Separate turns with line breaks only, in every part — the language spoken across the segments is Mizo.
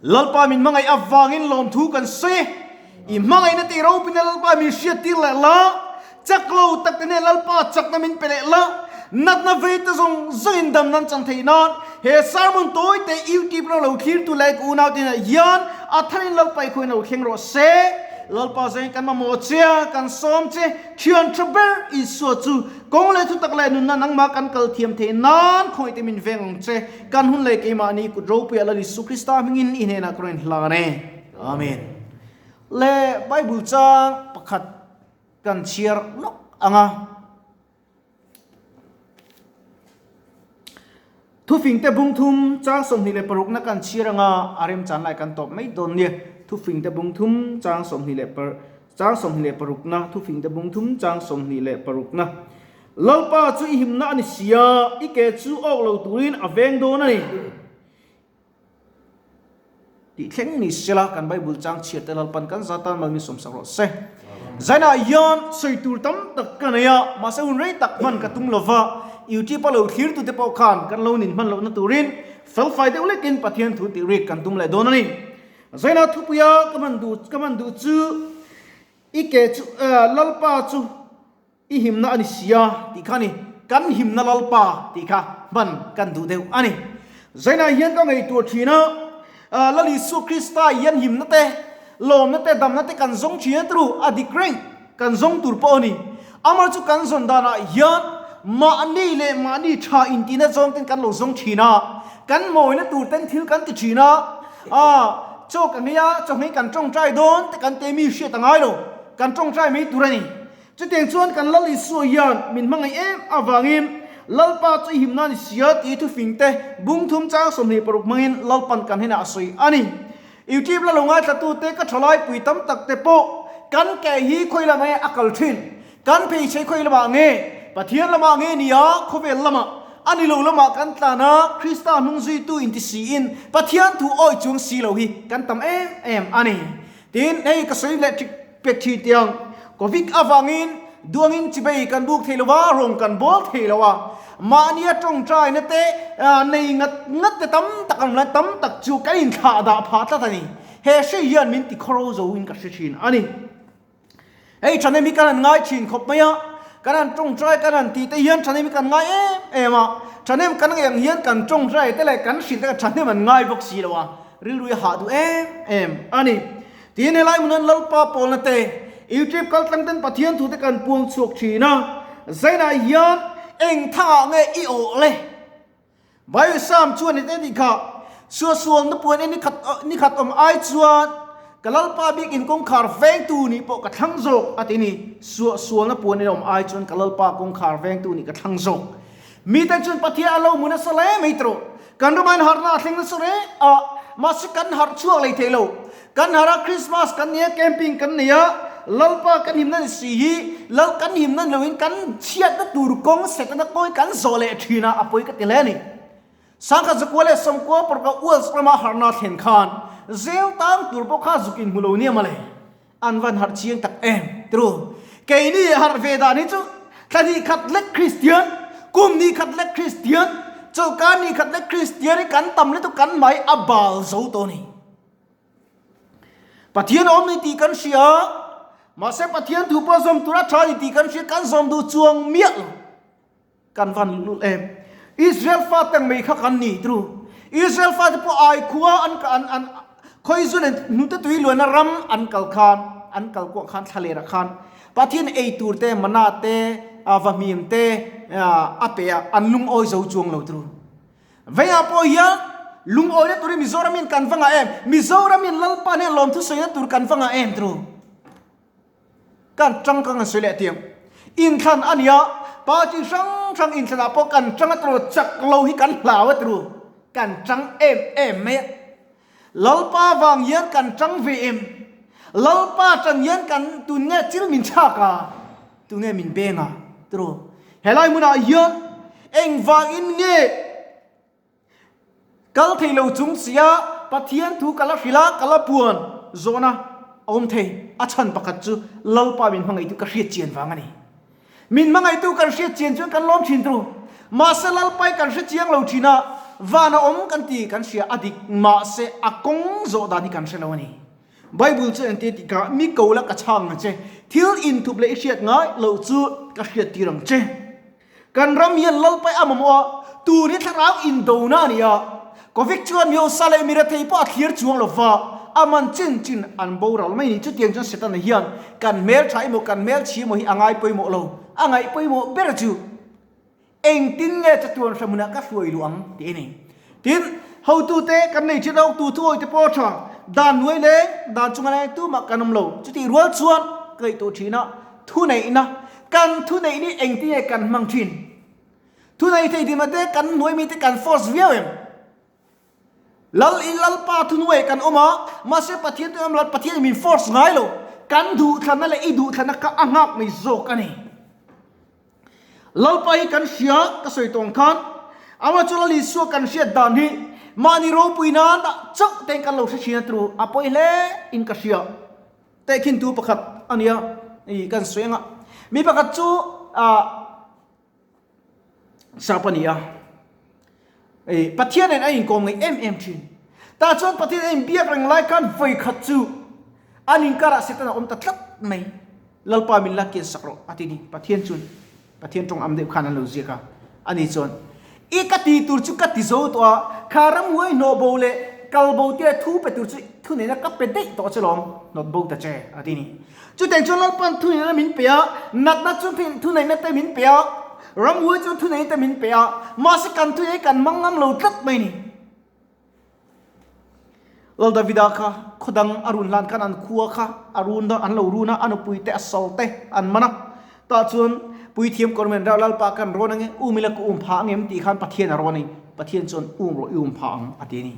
Lalpa min hmangaih avangin lawmthu kan sawi e. I hmangaihna tih ropina Lalpa min hriattir leh la, chak lo tak te nen Lalpa chakna min pe leh la, natna vei te zawng zawngin dam nan chan theih nan he sermon tawi te YouTube ram lo thlirtu leh ka unau te hnenah hian a tharin Lalpa i khawiin lo thleng rawh se. Lalpa zengin kan mamawh che a, kan sawm che, thian tha ber Isua chu kawng leh thutak leh nunna nangmah kan kal thiam theih nan khawngaih te min veng ang che. Kan hun leh keimahni kut ropuiah Lal Isu Krista hmingin i hnenah ka rawn hlan e. Amen. Le Bible chang pakhat kan chhiar lawk ang a. Thufingte bung thum chang 26 na kan chhiar ang a, a remchan lai kan tawp mai dawn nia. Thufingte bung thum chang 20 per chang 26 na Thufingte bung thum chang 26 na. Lalpa chu i himna a ni si a, i ke chu awk lo turin a veng dawn a ni. Tih thleng ni sela kan Bible chang chhiar te Lalpan kan za tan mal min sawmsak rawh se. Zainah hian sawi tur tam tak ka nei a, mahse hun rei tak hman ka tum lova, YouTube a lo thlir tute pawh khan kan lo nin hman lohna turin felfai deuh lekin Pathian thu tih rik kan tum leh dawn a ni. Zainah thupuia ka hman duh ka hman duh chu i ke chu Lalpa chu I himna a ni sia tih kha ni, kan himna Lalpa tih kha hman kan duh deuh a ni. Zainah hian ka ngaihtuah thin a, Lal Isua Krista hian himna te, lawmna te, damna te kan zawng thin a turu, a dik reng, kan zawng tur pawh a ni. Amah chu kan zawn danah hian mahni leh mahni tha intihna zawng ten kan lo zawng thin a, kan mawina tur ten thil kan ti thin a, chaw ka nghei a, chaw nghei kan tawngtai dawn te kan ti a mi hriat a ngai lo, kan tawngtai mai tur a ni. Chutiang chuan kan Lal Isua hian min hmangaih em avangin Lalpa chu i himna a ni sia tih thufing te bung thum chang 26 hmangin Lalpan kan hnenah a sawi a ni. YouTube la lo ngaithlatute ka thalai pui tam tak te pawh kan ke hi khawi lamah nge a kal thin? Kan pheichhei khawi lamah nge? Pathian lamah nge nia khawvel lamah? A ni lo lamah kan tlan a, Krista hnung zuitu inti siin Pathian thu awi chuang si lo hi kan tam em em a ni. Tin, hei ka sawi leh ṭik pek ṭhin tiang, Covid avangin duangin chibei kan buk thei lo va, rawng kan bawl thei lo a, mahnia ṭawngṭaina te nei ngat ngat te tam tak an awm lai tam tak chu kan inthlah dah phah tlat a ni. He hri hian min ti khawro zo in ka hre ṭhin a ni. Hei ṭhahnem hi kan han ngai ṭhin khawp mai a, kan han ṭawngṭai kan han tih te hian ṭhahnem hi kan ngai em em a, ṭhahnem kan ngaih ang hian kan ṭawngṭai te leh kan hrilh te kha ṭhahnem an ngai bawk si lo a. Rilru i hah duh em em a ni. Tin, helai hmunan Lalpa pawlna te, YouTube kaltlang ten Pathian thu te kan puang chhuak thin a, Zainah hian eng thangah nge i awh le? Bible Psalm chuan heti a tih kha, Suahsualna puan e nikhat nikhat awm ai chuan ka Lalpa biakin kawngkhar vengtu nih pawh ka thlang zawk a ti ni. Suahsualna puan in awm ai chuan ka Lalpa kawngkhar vengtu nih ka thlang zawk. Mite chuan Pathian a lo hmu nasa hle mai tawh. Kan ramain harhna a thleng nasa reng a, mahse kan harh chhuak lei thei lo. Kan harh a, Christmas kan nei a, camping kan nei a, Lalpa kan himna ni si hi, Lal kan himna ni loin kan chhiatna tur kawng Setana kawi kan zawh leh thin a, a pawi ka ti hle a ni. Sangkhat zakua leh sawmkua parukah Wales rama harhna a thlen khan zel tang tur pawh kha zuk inhmu lo nia mawle. An van harh chiang tak em? Tru. Keini harh ve dan hi chu thla hnih khat lek Kristian, kum hnih khat lek Kristian, chawlhkar hnih khat lek Kristian hi kan tam lutuk kan mai a bal zo tawh a ni. Pathian a awm ni tih kan hria, mahse Pathian thu pawh zawm tur a tha ni tih kan hria, kan zawm duh chuang miah lo. Kan van luhlul em. Israel fa teng mai kha kan ni tru. Israel fa te pawh ai khua an an an khawizu leh hnute tui luana ram an kal khan an kal kuah khan thlalera khan Pathian ei tur te mana te vahmim te a pe a an lungawi zo chuang lo tru. Veiah pawh hian lungawina turin Mizoramin kan va ngah em? Mizoramin Lalpa nen lawmthu sawina tur kan va ngah em tru? Kan tang ka ngan sawi leh tiang. Inthlan a nia, party hrang hrang inthlanah pawh kan tang a turu, chak lo hi kan hlau a turu, kan tang em em mai a. Lalpa vang hian kan tang ve em? Lalpa tan hian kan tun nge chil min chhak a, tu nge min beng a turu. Helai hmunah hian engvangin nge Kal thei lo chung sia Pathian thu ka la hrilh a, ka la puan zawhna a awm thei. A chhan pakhat chu Lalpa min hmangaihtu ka hriat chian vang a ni. Min hmangaihtu kan hriat chian chuan kan lawm thin tru. Mahse Lalpai kan hre chiang lo thin a. Van a awm kan ti kan hria a dik mahse a kawng zawh dan hi kan hre lo a ni. Bible chu engtia tih kha mi ko la ka chhang ang che, thil inthup leh i hriat ngai loh chu ka hriat tir ang che. Kan ram hian Lalpai a mamawh a, tun hi thlarau indona a ni a. Covid chuan mihausa leh mirethei pawh a thlir chuang lo va, a man chin chin an boral mai ni. Chutiang chuan Setana hian kan hmeltha emaw kan hmelchhi emaw hi a ngai pawimawh lo, a ngaih pawimawh ber chu engtin nge chatuan hramhmunah ka hruai luh ang tih a ni. Tin, hotute kan nei thin a, tu thuawi te pawh a tha, dan nuai leng, dan chunga leng tumah kan awm lo. Chutih rual chuan ka ngaihtuah thin a, thuneihna, kan thuneih ni engtin nge kan hmang thin? Thuneih thei dihna te kan hnuai mite kan force viau em? Lal i Lalpa thunuai kan awm a, mahse Pathian chu awm lo, Pathian in min force ngai lo, kan duhthlanna leh i duhthlanna kha a nghak mai zawk a ni. Lalpa hi kan hria ka sawi tawng khan, amah chu Lal Isua kan hriat dan hi mahni ropui nan dah chauh te kan lo hre thin a tru a pawi hle in ka hria. Tehkhin tu pakhat a nia i kan sawi anga mi pakhat chu ah sap a ni a i Pathian nen a inkawm ngaih em em thin. Tah chuan Pathian a inbiak reng lai khan vawi khat chu an inkarah Satan a awm ta tlat mai. Lalpa min la kian sak rawh a ti ni. Pathian chuan Pathian tawng am deuh khan an lo ziak a, ani chuan i ka ti tur chu ka ti zo tawh a, kha ramhuai hnawh bo leh kal bo tia thu pe tur chu thu neihna ka pe daih tawh che lawm, hnawt bo ta che a ti ni. Chutiang chuan Lalpa'n thu neihna min pe a, natna chu thu neihna te min pe a, ramhuai chuan thu neihna te min pe a, mahse kan thu neih kan mang ngam lo tlat mai ni. Lal Davida kha khaw dang a run hlan khan an khua kha a run a, an lo run a, a nupui te a sal te an man a. Tah chuan puithiam kawr men reuh Lalpa kan rawn ange, um ila ka um pha angem tih khan Pathian a rawn a ni. Pathian chuan um rawh i um pha ang a ti a ni.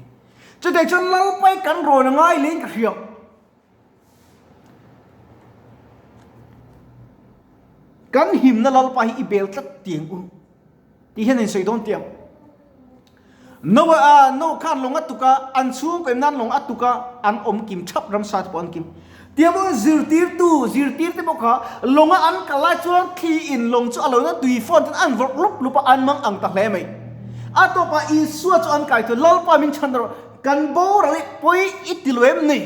Chutei chuan Lalpa i kan rawn a ngai leng ka hria. Kan himna Lalpa hi i bel tlat tiang u. Ti hian in sawi dawn tiang. Noah a Noah khan lawng a tuk a, an chhungkaw em nan lawng a tuk a, an awm kim thap ramsa te pawh an kim. Tiang pawhin zirtirtu, zirtir te pawh kha lawng a an kal lai chuan thli in lawng chu a lo na tui fawn ten an vawrh lup lup a, an mang ang ta hle mai. A tawpah Isua chu an kai thu, Lalpa min chhan rawh, kan boral i pawi i ti lo em ni?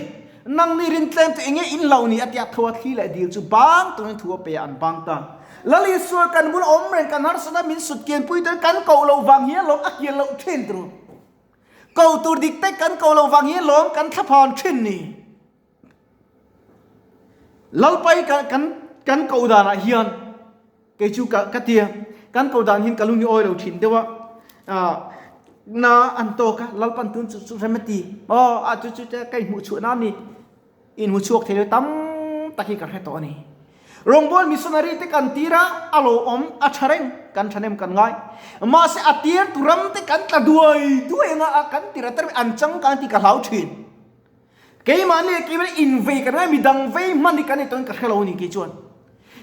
Nang ni rintlem chu enge in lo ni a tia tho a thli leh dil chu bang turin thu a pe a an bang ta. Lal Isua kan bula awm reng kan harsat a min sut kian pui turin kan koh loh vang hian lawm a kian loh thin tur. Ko tur dik te kan koh loh vang hian lawm kan thlaphan thin ni. Lalpai kan kan kan koh danah hian Kei chu ka ka tia, kan ko dan hin ka lung hi awi lo thin deuh a, ah na an tawk a, Lalpan tun chu chu rem a ti, aw a chu chu te ka inhmuh chhuah nan ni, inhmu chhuak thei lo tam tak hi ka hre tawh a ni. Rawngbâwl missionary te kan tir a, a lo awm a tha reng, kan thahnem kan ngai. Mahse a tir tu ram te kan tla duai duai anga a kan tir a tar an changkang tih ka hlau thin. Keimah nih keimah invei kan ngai midang vei hman hi kan ni tawhin ka hre lo a ni kei chuan.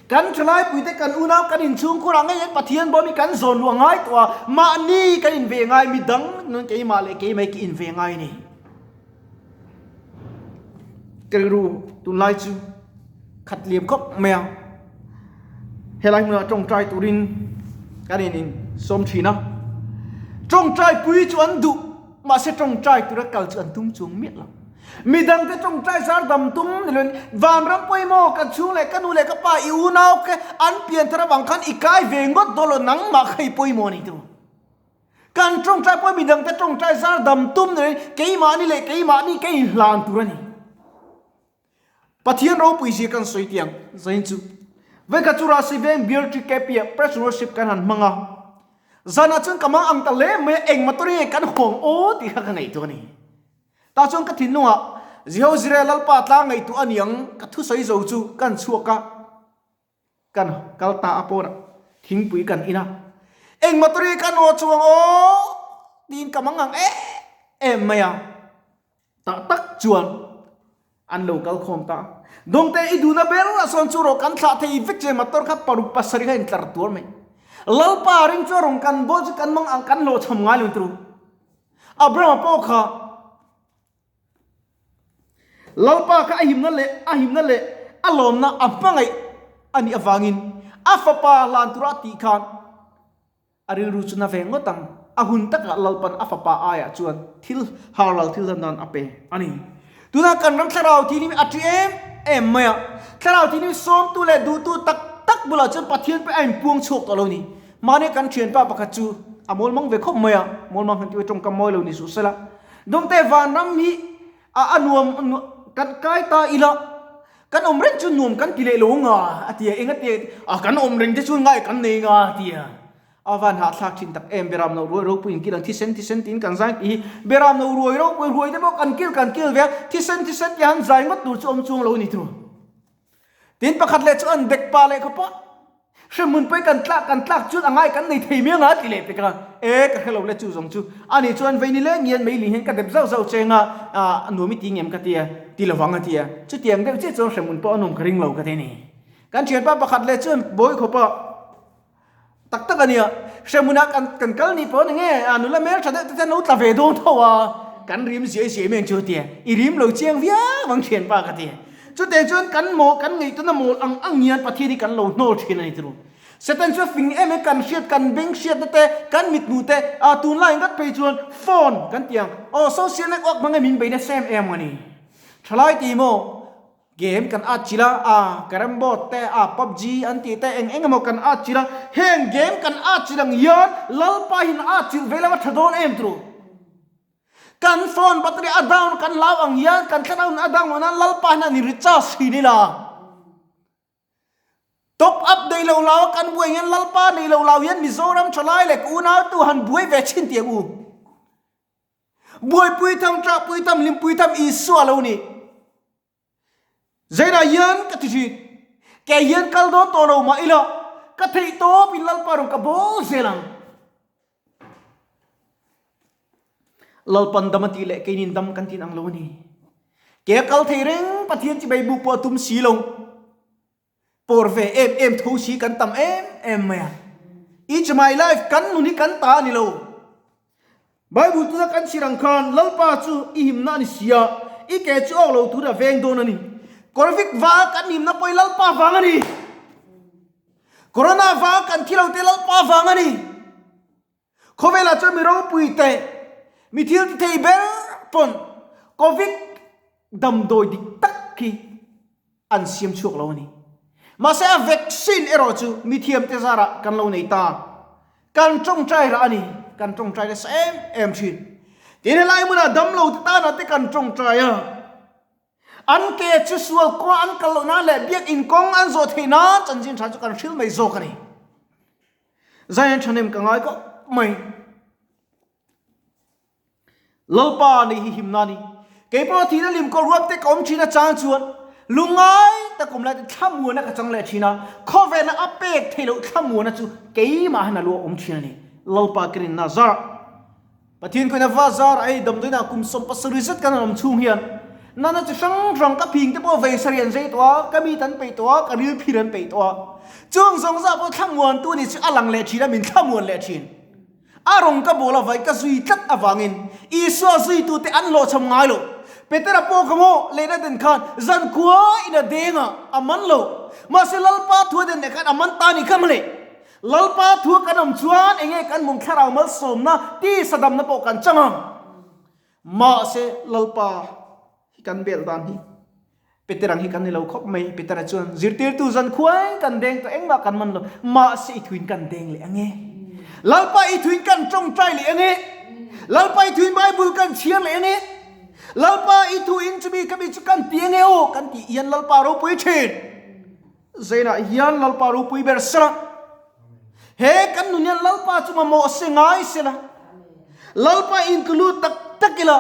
Kan thalai puite kan unau kan inchhungkhur ah ngei hian Pathian bawm hi kan zawn luh a ngai tawh a, mahni kan invei a ngai midang nun keimah leh keimah hi ka invei a ngai a ni. Ka rilru tunlai chu khat liam khawp mai a, helai hmunah tawngtai turin kan in insawm thin a, tawngtai pui chu an duh. Mahse tawngtai tura kal chu an tum chuang miah lo. Midangte tawngtai zar dam tum ni loin vanram pawimawh ka chhung leh ka nu leh ka pa i unau kha an pian thar avang khan i kai ve ngawt dawn lo nangmah kha i pawimawh ni tu. Kan tawngtai pawh midangte tawngtai zar dam tum ni loin keimahni leh keimahni ka inhlan tur a ni. Pathian ropui zia kan sawi tiang zain chu vekha chu Rasi veng Bial TKP ah Press Worship kan han hmang a, zanah chuan ka mang ang ta hle mai a, eng motor nge kan hawng aw tih kha ka ngaihtuah a ni. Tah chuan ka thinlungah Jeho Zireh Lalpa tlang ngaihtuah a niang ka thusawi zo chu kan chhuak a, kan kal ta a pawnah thingpui kan in a, eng motor nge kan aw chuang aw tiin ka mang ang em em mai a. Tak tak chuan an lo kal khawm ta. Dawngte i duhna ber ah sawn chu rawh kan thlah thei vek che motor kha paruk pasarih kha intlar tuar mai. Lalpa ring chu a rawn kan bawl chu kan mang ang kan hlawhchham ngai lo turu. Abrahama pawh kha Lalpa kha a himna leh a himna leh a lawmna a hmangaih a nih avangin a fapa hlan tura a tih khan A rilru chu na ve ngawt ang. A hun takah Lalpan a fapa aiah chuan thil halral thil hlan nan a pe a ni. Tunah kan ram thlarau thianghlim a ṭi em em mai a, thlarau thianghlim sawmtu leh duhtu tak tak bulah chuan Pathian pawh a inpuang chhuak tawh lo ni. Mahni kan ṭhianpa pakhat chu a mawlmang ve khawp mai a, mawlmang han tih tawngkam mawi lo ni suh sela. Dawngte vanram hi a a nuam kan kai ta ila, kan awm reng chu nuam kan ti leh lo nga a ti a, eng a ti a, kan awm reng te chuan ngai kan nei nga a ti a. A van hahthlak thin tak em, Beram no ruai ropui in kil ang thisen thisen tiin kan zai tih hi Beram no ruai ropui ruai te pawh kan kil kan kil ve a, thisen thisen tia han zai ngawt tur chu awm chuang lo ni thu. Tin pakhat leh chu an dek pa leh khawp a, hremhmun pawh kan tlak kan tlak chuan a ngai kan nei thei miang a ti leh pek a, e ka hre lo le chu zawng chu ani chuan vei ni leng hian mei ling hian ka dep zauh zauh cheng a, a nuam i ti ngem ka ti a, ti lovang a ti a, chutiang deuh chiah chuan hremhmun pawh a nuam ka ring lo ka ti a ni. Kan thianpa pakhat leh chuan bawi khawp a. Tak tak a nia, hremhmunah kan kan kal nih pawh a ni nge, a nula hmel tha deuh te chuan lo tla ve dawn tho a, kan rim ziai ziai mai ang chu a ti a, i rim lo chiang viau ang thianpa ka ti a. Chuteh chuan kan maw kan ngaihtuahna mawl ang ang hian Pathian hi kan lo hnawl thin a ni tiro. Satan chu a fing em em kan hriat kan beng hriatna te kan mithmuh te a tunlai ngat phei chuan phone kan ti ang aw social network hmang in min bei nasa em em a ni. Thalai ti maw? Game kan at chilh a, a carrom board te, a pubg an tih te eng eng emaw kan at chilh a, heng game kan at chilh ang hian Lalpa hian at chilh ve lova tha dawn em turu. Kan phone battery a down kan hlau ang hian kan thlarau in a down ang nan Lalpa hian a ni recharge thin ila. Top up nei lo lau a kan buai hian Lalpa nei lo lau hian Mizoram thalai leh ka unau tu han buai ve thin tih ang u. Buaipui tham, ṭahpui tham, hlimpui tham Isua lo ni. Zeinah hian ka ti ṭhin. Kei hian kal dawn tawh lo mah ila, ka theih tawp in Lalpa rawn ka bawl zel ang. Lalpan dam a tih leh keinin dam kan tin ang lo a ni. Ke a kal thei reng Pathian chibai buk pawh a tum si lo. Pawr ve em em tho si kan tam em em mai a. It's my life kan nun hi kan ta a ni lo. Bible tuna kan chhir ang khan Lalpa chu i himna a ni si a, i ke chu awk lo tur a veng dawn a ni. Kawrvik vang kan himna pawh hi Lalpa vang a ni. Corona vang kan thi lo te Lalpa vang a ni. Khawvelah chuan mi ropui te, mi thil ti thei ber pawn Covid damdawi dik tak hi an siam chhuak lo a ni. Mahse a vaccine erawh chu mi thiamte zarah kan lo nei ta. Kan tawngtai rah a ni, kan tawngtai nasa em em thin. Tin helai hmunah damlo te tanah te kan tawngtai a. An ke chu sual kawng an kal loh nan leh biakinn kawng an zawh theih nan chanchin tha chu kan hril mai zawk a ni. Zion thahnem ka ngai khawp mai. Lalpa nei hi himna a ni. Kei pawh thihna lim kawr ruap te ka awm thin a chang chuan lungngai tak awm lai te thlamuana ka chang leh thin a, khawvelna a pek theih loh thlamuana chu keimah hian a lu a awm thin a ni. Lalpa ka rinna zarah. Pathian kawina va zar ai damdawiinah kum 70 zet kan han awm chhung hian nana chi hrang hrang ka phing te pawh vei sarih an zei tawh a, ka mit an peih tawh a, ka ril phir an peih tawh a. Chung zawng zah pawh thlamuan tu ni chu a lang leh thin a, min thlamuan leh thin. A rawng ka bawl a vai ka zui tlat avangin Isua zuitute an hlawhchham ngai lo. Petera pawh kha maw lehna den khan zankhua in a deng a, a man lo. Mahse Lalpa thu a den leh khan a man ta ni kha mawle. Lalpa thua kan awm chuan enge kan mum thlarau malsawmna tisa damna pawh kan chang ang. Mahse Lalpa hi kan belh dan hi Peter ang hi kan ni lo khawp mai. Petera chuan zirtirtu zan khuai kan deng tawh engmah kan man lo. Mahse i thuin kan deng leh ange. Lalpa i thuin kan tawngtai leh ange. Lalpa i thuin Bible kan chhiar leh ange. Lalpa i thuin chumi khami chu kan ti ange aw kan tih hian Lalpa ropui thin. Zeinah hian Lalpa ropui ber sela, he kan nun hian Lalpa chu mamawh se ngai sela, Lalpa intlu tak tak ila,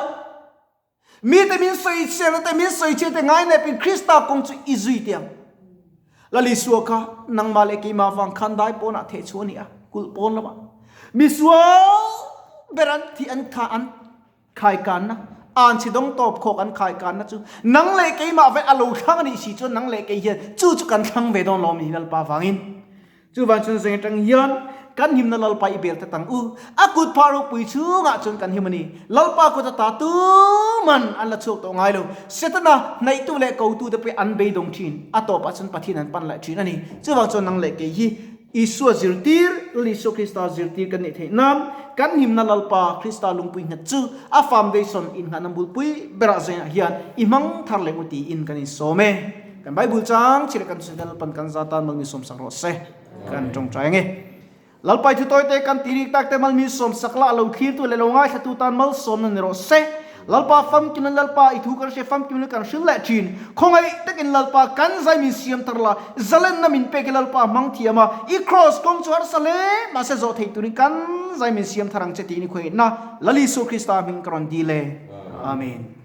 mite min sawi chhiarna te min sawi chhiar te ngai nepin Krista kawng chu i zui teh ang. Lal Isua kha nangmah leh keimah vang khan dai pawnah theh chhuah a ni a, kulh pawn lamah misual ber an thih an kha an Khaikanna, Anchhe dawng tawp khawk an khaikanna chu nang leh keimah ve a lo thlang a nih si chuan nang leh kei hian chu chu kan thlang ve dawn lo mi Lalpa vangin. Chuvang chuan zeng atang hian kan himna Lalpa i bel ta tang u. A kut phah ropui chhungah chuan kan him a ni. Lalpa kut ata tuman an la chhuak tawh ngai lo. Setana hnaihtu leh kotu te pawh an beidawng thin. A tawpah chuan Pathian an pan leh thin a ni. Chuvang chuan nang leh kei hi. Isua zirtir, Lal Isua Krista zirtir kan nih theih nan, kan himna Lalpa Krista lungpui nghet chu a foundation innghahna bulpui berah zainah hian i hmang thar leh ngu tiin kan insawm e. Kan Bible chang chhilh kan sawi Lalpan kan za tan mal min sawmsak rawh se. Kan tawngtai ange. Lalpai thutawi te kan tih rik tak te mal min sawmsak lah lo thlirtu leh lo ngaithlatu tan malsawmna ni rawh se. Lalpa famkim in Lalpa i thu kan hria famkim in kan hrilh leh thin. Khawngaih takin Lalpa kan zai min siam tar la, zalenna min pek i Lalpa hmang thiam a, i kraws kawng chu harsa hle mahse zawh theih turin kan zai min siam thar ang che tiin i khawngaihna Lal Isua Krista hming ka rawn dil e. Amen.